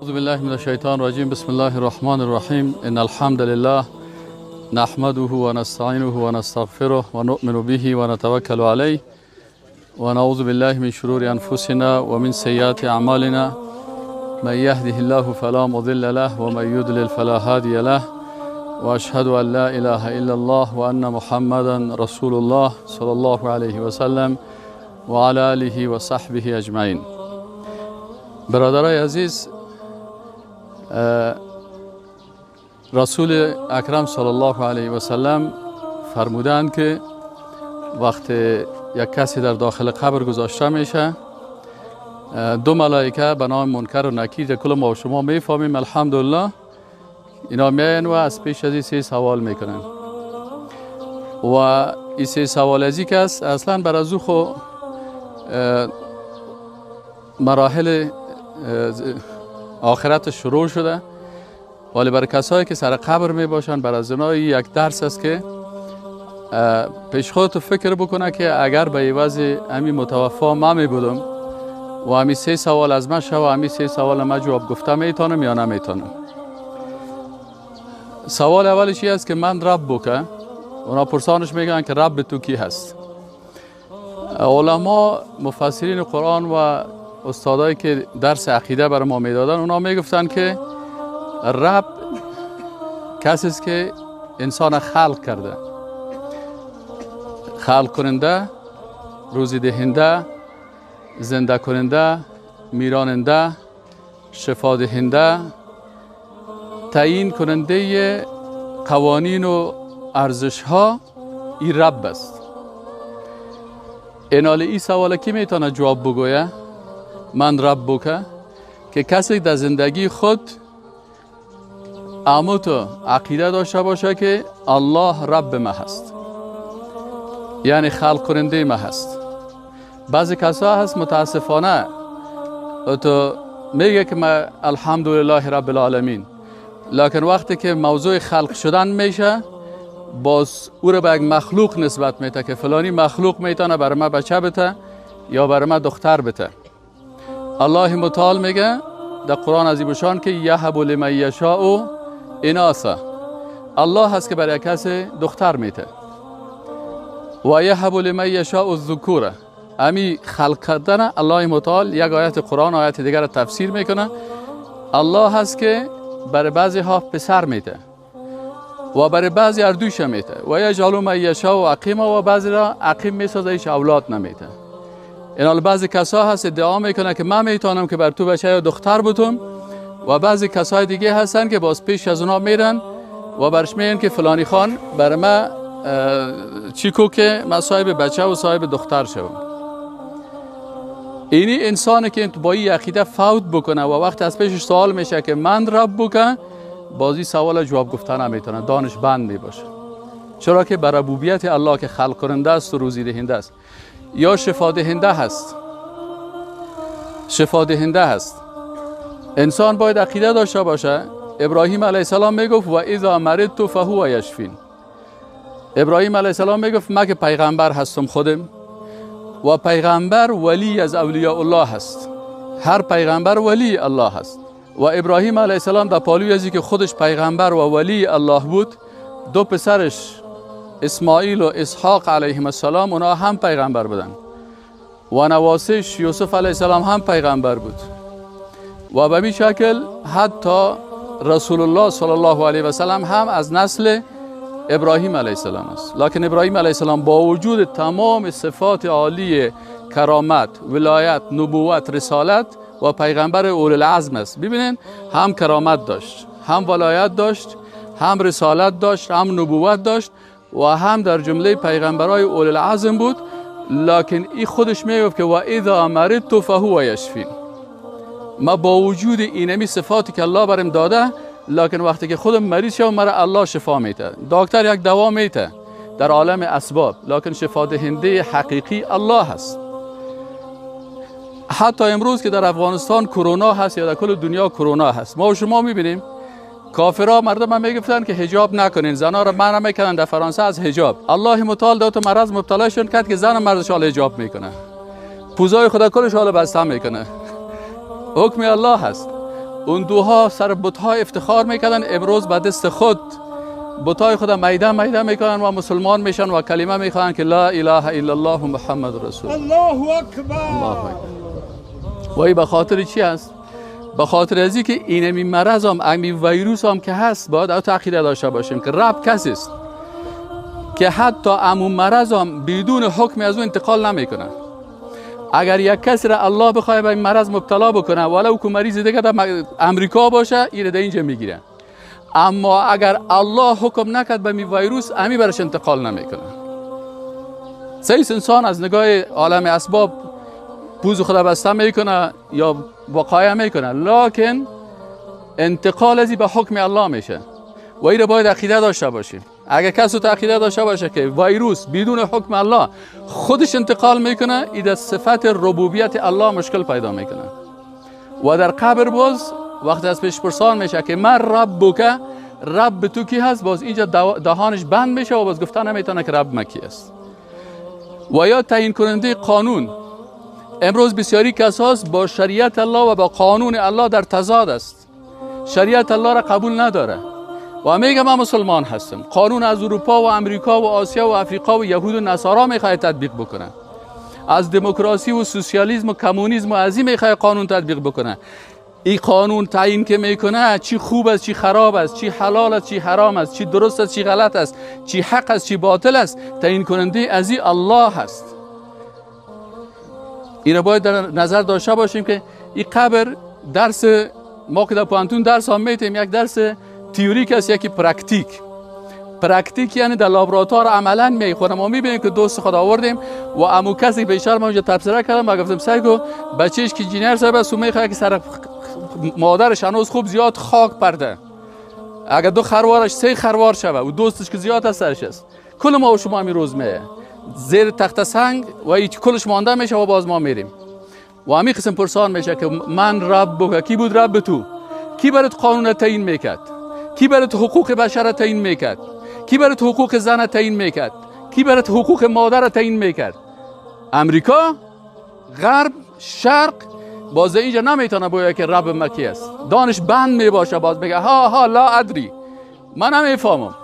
اعوذ بالله من الشیطان الرجیم. بسم الله الرحمن الرحیم. ان الحمد لله نحمده ونستعینه ونستغفره ونؤمن به ونتوکل علیه ونعوذ بالله من شرور انفسنا ومن سیئات اعمالنا. من يهده الله فلا مضل له ومن يضلل فلا هادي له واشهد ان لا اله الا الله وان محمدا رسول الله صلی الله علیه وسلم وعلى آله وصحبه اجمعین. برادرای عزیز، رسول اکرم صلی الله علیه و سلم فرمودند که وقتی یک کسی در داخل قبر گذاشته میشه، دو ملائکه به نام منکر و نکیر، کل ما و شما میفهمیم الحمدلله، اینا میاین و از پیش از این سه سوال میکنن و این سه سوال از این کس اصلا بر از او خو مراحل آخرت شروع شده، ولی برای کسایی که سر قبر می باشن بر از اینا یک درس است که پیش خودت فکر بکنه که اگر به عوض امی متوفا ما می بودم و امی سه سوال از من شد و امی سه سوال ما جواب گفته میتونم یا نمیتونم. سوال اولش این است که من رب بکه. اونا پرسانش میگن که رب تو کی هست؟ علما، مفسرین قرآن و استادایی که درس عقیده بر ما میدادن، اونا میگفتن که رب کسی است که انسان خلق کرده، خلق کننده، روزی دهنده، زنده کننده، میراننده، شفا دهنده، تعیین کننده قوانین و ارزش ها، این رب است. اینال این سوال کی میتونه جواب بگویه من رب بکه؟ که کسی در زندگی خود عموت عقیده داشته باشه که الله رب ما هست، یعنی خلق کننده ما هست. بعضی کسا هست متاسفانه تو میگه که ما الحمدلله رب العالمین، لکن وقتی که موضوع خلق شدن میشه باز او رو به یک مخلوق نسبت میده که فلانی مخلوق میتونه برای ما بچه بته یا برای ما دختر بته. الله متعال میگه در قرآن عظیم الشان که یهب لمن یشاء اناثا، الله هست که برای کسی دختر میته و یهب لمن یشاء الذکور. امی خلق کردن الله متعال یک آیت قرآن آیت دیگر رو تفسیر میکنه. الله هست که برای بعضی ها پسر میده و برای بعضی اردوش میده و یجعل من یشاء عقیما، و بعضی را عقیم میسازه، هیچ اولاد نمیده. این بعضی کسا هست ادعا میکنه که من میتونم که بر تو بچه یا دختر بتم، و بعضی کسای دیگه هستن که باز پیش از اونا میرن و برش میگن که فلانی خان بر من چی کو که من صاحب بچه و صاحب دختر شوم. اینی انسانی که با این عقیده فوت بکنه و وقت از پیشش سوال میشه که من رب بکن، بازی سوال جواب گفتن نمیتونه، دانش بند میباشه. چرا که بر ربوبیت الله که خلق کننده است و روزی دهنده است یا شفا دهنده هست، شفا دهنده هست، انسان باید عقیده داشته باشه. ابراهیم علیه السلام میگفت و اذا مرضت فهو یشفین. ابراهیم علیه السلام میگفت من که پیغمبر هستم خودم، و پیغمبر ولی از اولیاء الله هست، هر پیغمبر ولی الله هست. و ابراهیم علیه السلام در پالوی ازی که خودش پیغمبر و ولی الله بود، دو پسرش اسماعیل و اسحاق علیهم السلام اونا هم پیغمبر بودن و نواسش یوسف علیه السلام هم پیغمبر بود. و به این شکل حتی رسول الله صلی الله علیه و سلم هم از نسل ابراهیم علیه السلام است. لکن ابراهیم علیه السلام با وجود تمام صفات عالی کرامت، ولایت، نبوت، رسالت و پیغمبر اولوالعزم است. ببینین هم کرامت داشت، هم ولایت داشت، هم رسالت داشت، هم نبوت داشت و هم در جمله پیغمبرای اولوالعزم بود. لکن این خودش میگفت که و اذا مرضت فهو یشفین. ما با وجود اینمی صفاتی که الله برم داده، لکن وقتی که خودم مریض شدم مرا الله شفا میده. دکتر یک دوا میده در عالم اسباب، لکن شفا دهنده حقیقی الله هست. حتی امروز که در افغانستان کرونا هست یا در کل دنیا کرونا هست، ما و شما میبینیم کافرها مردم هم میگفتن که حجاب نکنین، زنا را منع میکنن در فرانسه از حجاب. الله متعال داد تو مرض مبتلاشون کرد که زن مردش حال حجاب میکنه، پوزای خدا کلش حال بسته میکنه. حکم الله هست. اون دوها سر بت‌ها افتخار میکردن، امروز به دست خود بت‌های خود میده میده میکنن و مسلمان میشن و کلمه میخوان که لا اله الا الله محمد رسول الله اکبر. الله اکبر. و این به خاطر چی است؟ به خاطر از اینکه اینمی مرض هم، امی ویروس هم که هست، باید او عقیده داشته باشیم که رب کسی است که حتی امو مرض هم بدون حکم از او انتقال نمیکنه. اگر یک کسی را الله بخواد به این مرض مبتلا بکنه، ولو که مریض دیگه در امریکا باشه، این در اینجا میگیره. اما اگر الله حکم نکرد به می ویروس، امی برش انتقال نمیکنه. سیس انسان از نگاه عالم اسباب پوز خود بسته میکنه یا وقایع میکنه، لکن انتقال ازی به حکم الله میشه و این را باید عقیده داشته باشیم. اگر کسی عقیده داشته باشه که ویروس بدون حکم الله خودش انتقال میکنه، این در صفت ربوبیت الله مشکل پیدا میکنه. و در قبر باز وقتی از پیش پرسان میشه که من ربک، رب تو کی هست، باز اینجا دهانش بند میشه و باز گفتن نمیتونه که رب مکی است. و یا تعیین کننده قانون، امروز بسیاری کساس با شریعت الله و با قانون الله در تضاد است. شریعت الله را قبول نداره و میگه من مسلمان هستم، قانون از اروپا و امریکا و آسیا و افریقا و یهود و نصارا میخواد تطبیق بکنه، از دموکراسی و سوسیالیسم و کمونیسم و از این میخواد قانون تطبیق بکنه. این قانون تعیین که میکنه چی خوب است، چی خراب است، چی حلال است، چی حرام است، چی درست است، چی غلط است، چی حق است، چی باطل است، تعیین کننده از این الله است. این را باید در نظر داشته باشیم که این قبر درس ما که در پوهنتون درس هم میتیم، یک درس تئوریک است، یکی پرکتیک. پرکتیک یعنی در لابراتوار عملا میخورم. ما میبینیم که دوست خود آوردیم و امو کسی بیشتر ما اونجا تبصره کردم و گفتم سعی کو بچه‌ش که انجینیر صاحب است میخواد که سر مادرش هنوز خوب زیاد خاک پرده، اگر دو خروارش سه خروار شوه و دوستش که زیاد از سرش است، کل ما و شما می روز میه زیر تخت سنگ و هیچ کلش مانده میشه و باز ما میریم. و همین قسم پرسان میشه که من رب، کی بود رب تو؟ کی برات قانون تعیین میکرد؟ کی برات حقوق بشر تعیین میکرد؟ کی برات حقوق زن تعیین میکرد؟ کی برات حقوق مادر تعیین میکرد؟ امریکا، غرب، شرق. باز اینجا نمیتونه بگه که رب مکی است، دانش بند میباشه، باز میگه ها ها لا ادری، من نمیفهمم.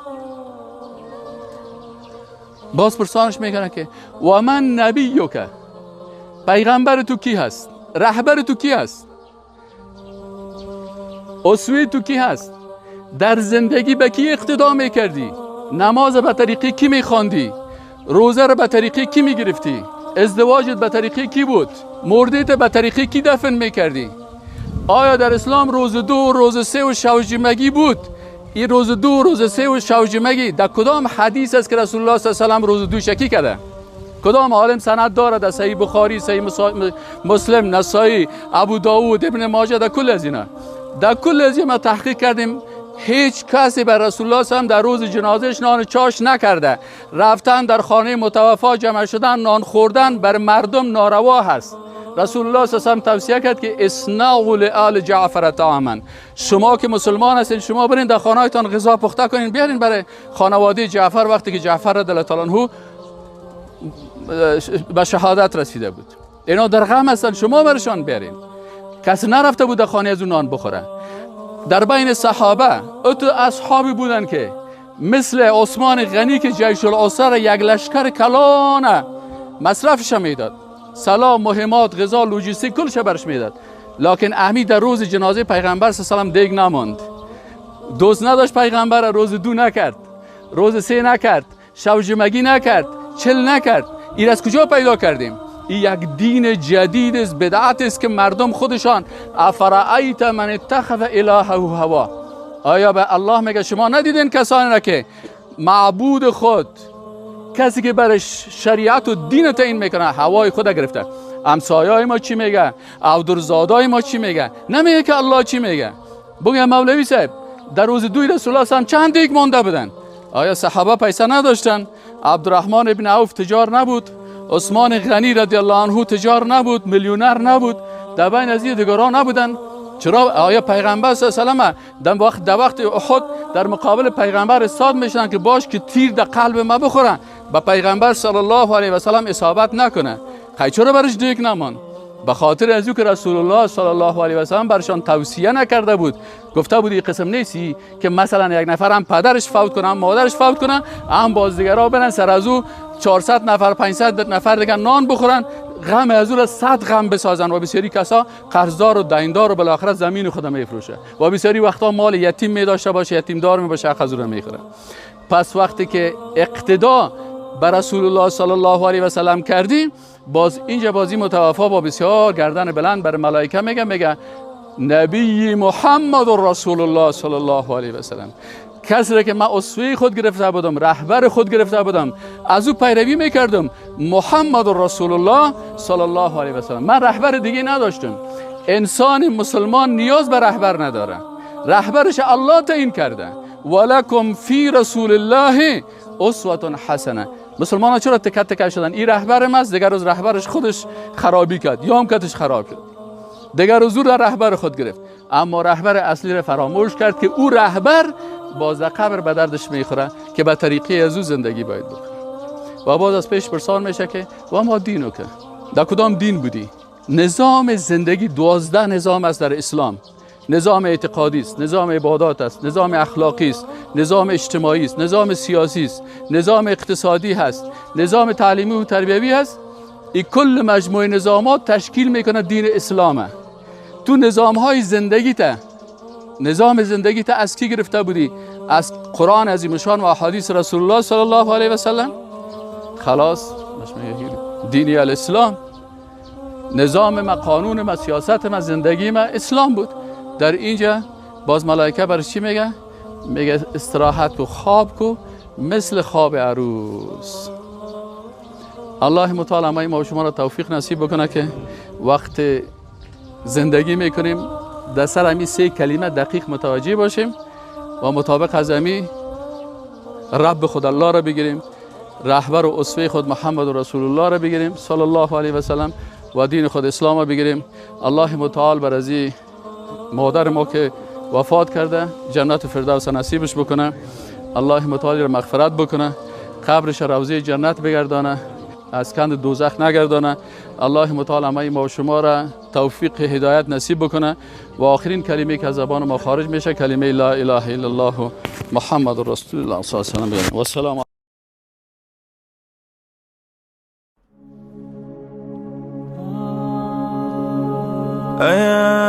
باز پرسانش میکنه که و من نبیک، پیغمبر تو کی هست؟ رهبر تو کی هست؟ اسوه تو کی هست؟ در زندگی به کی اقتدا میکردی؟ نماز به طریقی کی میخواندی؟ روزه رو به طریقی کی میگرفتی؟ ازدواجت به طریقی کی بود؟ مردیت به طریقی کی دفن میکردی؟ آیا در اسلام روز دو، روز سه و شوجمگی بود؟ این روز دو، روز سه و شوجمگی در کدام حدیث است که رسول الله صلی الله علیه و سلم روز دو شکی کرده؟ کدام عالم سند داره در صحیح بخاری، صحیح مسلم، نسائی، ابو داود، ابن ماجه، در کل از اینا، در کل از اینا ما تحقیق کردیم، هیچ کسی بر رسول الله صلی الله علیه و در روز جنازهش نان چاش نکرده. رفتن در خانه متوفا جمع شدن، نان خوردن بر مردم ناروا هست. رسول الله صلی الله علیه و توصیه کرد که اصنعوا لآل جعفر طعاما، شما که مسلمان هستین شما برین در خانه‌تان غذا پخته کنین بیارین برای خانواده جعفر، وقتی که جعفر رضی الله تعالی عنه به شهادت رسیده بود. اینا در غم هستن، شما برشان بیارین. کسی نرفته بود در خانه از اون نان بخوره. در بین صحابه اتو اصحابی بودن که مثل عثمان غنی که جیش العسره یک لشکر کلانه مصرفش میداد، سلام، مهمات، غذا، لوجستیک کلش برش میداد، لکن امی در روز جنازه پیغمبر صلی الله علیه و دیگ نماند. دوست نداشت پیغمبر، روز دو نکرد، روز سه نکرد، شب جمعگی نکرد، چل نکرد. این از کجا پیدا کردیم؟ این یک دین جدید است، بدعت است که مردم خودشان افرأیت من اتخذ الهه هوا. آیا به الله میگه شما ندیدین کسانی را که معبود خود، کسی که برش شریعت و دین تعیین میکنه، هوای خود گرفته. همسایه‌های ما چی میگه؟ عبدالزادای ما چی میگه؟ نمیگه که الله چی میگه. بگه مولوی صاحب در روز دوی رسول الله صلی چند دیگ مانده بودن؟ آیا صحابه پیسه نداشتن؟ عبدالرحمن ابن عوف تجار نبود؟ عثمان غنی رضی الله عنه تجار نبود؟ میلیونر نبود؟ در بین از این دیگران نبودن؟ چرا آیا پیغمبر صلی الله علیه و سلم در وقت احد در مقابل پیغمبر استاد میشدن که باش که تیر در قلب ما بخورن، به پیغمبر صلی الله علیه و سلم اصابت نکنه؟ خی چرا برش دیگ نمان؟ به خاطر از او که رسول الله صلی الله علیه و سلم برشان توصیه نکرده بود، گفته بود این قسم نیستی که مثلا یک نفر هم پدرش فوت کنه، هم مادرش فوت کنه، هم باز دیگرها برن سر از او 400 نفر 500 نفر دیگه نان بخورن، غم از او را 100 غم بسازن و بسیاری کسا قرضدار و دیندار و بالاخره زمین خود میفروشه و بسیاری وقتا مال یتیم می داشته باشه، یتیم دار می باشه، از او را میخوره. پس وقتی که اقتدا بر رسول الله صلی الله علیه و سلم کردیم، باز اینجا بازی متوفا با بسیار گردن بلند بر ملائکه میگه نبی محمد رسول الله صلی الله علیه و سلم، کسی را که من اسوه خود گرفته بودم، رهبر خود گرفته بودم، از او پیروی میکردم، محمد رسول الله صلی الله علیه و سلم. من رهبر دیگه نداشتم. انسان مسلمان نیاز به رهبر نداره، رهبرش الله تعیین کرده. ولکم فی رسول الله اسوه حسنه. مسلمان ها چرا تکه تکه شدن؟ این رهبر ماست، دیگر روز رهبرش خودش خرابی کرد، یا هم کتش خراب شد، دیگر روز او را رهبر خود گرفت، اما رهبر اصلی را فراموش کرد که او رهبر باز در قبر به دردش میخوره که به طریقه از او زندگی باید بکنه. و باز از پیش پرسان میشه که و ما دینو که در کدام دین بودی؟ نظام زندگی 12 نظام است در اسلام. نظام اعتقادی است، نظام عبادات است، نظام اخلاقی است، نظام اجتماعی است، نظام سیاسی است، نظام اقتصادی هست، نظام تعلیمی و تربیوی هست. این کل مجموعه نظامات تشکیل میکنه دین اسلامه. تو نظام های زندگی تا، نظام زندگی تا از کی گرفته بودی؟ از قرآن عظیم شان و احادیث رسول الله صلی الله علیه و سلم. خلاص دینی الاسلام، نظام ما، قانون ما، سیاست ما، زندگی ما اسلام بود. در اینجا باز ملائکه برش چی میگه؟ میگه استراحت و خواب کو مثل خواب عروس. الله متعال ما و شما را توفیق نصیب بکنه که وقت زندگی میکنیم در سر همی 3 کلمه دقیق متوجه باشیم و مطابق از همی رب خود الله را بگیریم، رهبر و اسوه خود محمد و رسول الله را بگیریم صلی الله علیه و سلم و دین خود اسلام را بگیریم. الله متعال بر از مادر ما که وفات کرده جنت فردوس نصیبش بکنه، الله متعال را مغفرت بکنه، قبرش روضه جنت بگردانه، از کند دوزخ نگردانه. الله متعال همه ما و شما را توفیق هدایت نصیب بکنه و آخرین کلمه که از زبان ما خارج میشه کلمه لا اله الا الله محمد رسول الله صلی الله علیه و سلم. و سلام. أيا